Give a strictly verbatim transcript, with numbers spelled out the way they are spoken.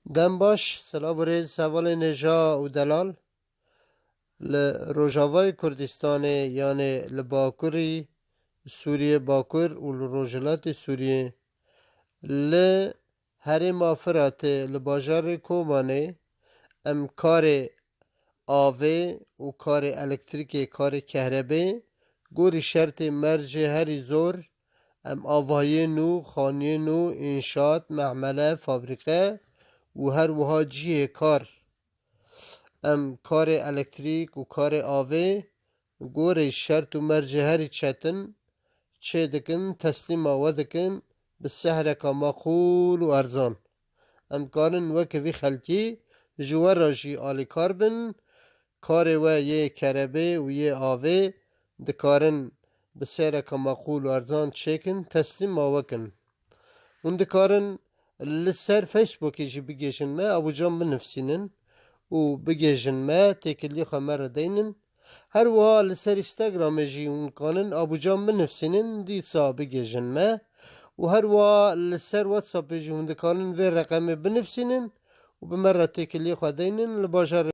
Dem baş, silav û rêz hevalên hêja û delal. Li Rojavayê Kurdistanê, yanê li Bakurî Sûriyê Bakur û li Rojhilatê Sûriyê, li herêma Firatê, li bajarê Kobanê, em karê avê û karê elektrîkê, karê kehrebê, gorî şertê mercê herî zor, em avahiyê nû, xaniyê nû, înşaat, mehmele, fabrîke û her wiha cihê kar, em karê elektrîk û karê avê gorî şert û mercê herî çetin çê dikin, teslîma we dikin bi sehreka maqûl û erzan. Em dikarin weke vî xelkî ji we re jî alîkar bin, karê we yê kerebê û yê avê dikarin bi sehreka maqûl û erzan çêkin, teslîma we kin. Hûn dikarin li ser Facebookê jî bigihîjin me, Abucan binivîsînin û bigihîjin me, têkiliyê xwe me re deynin. Her wiha li ser Instagramê jî hûn dikanin Abucan binivîsînin, dîsa bigihîjin me. Û her wiha li ser WhatsAppê jî hûn dikanin vê reqemê binivîsînin û bi me re têkiliyê xwe deynin. Li bajarê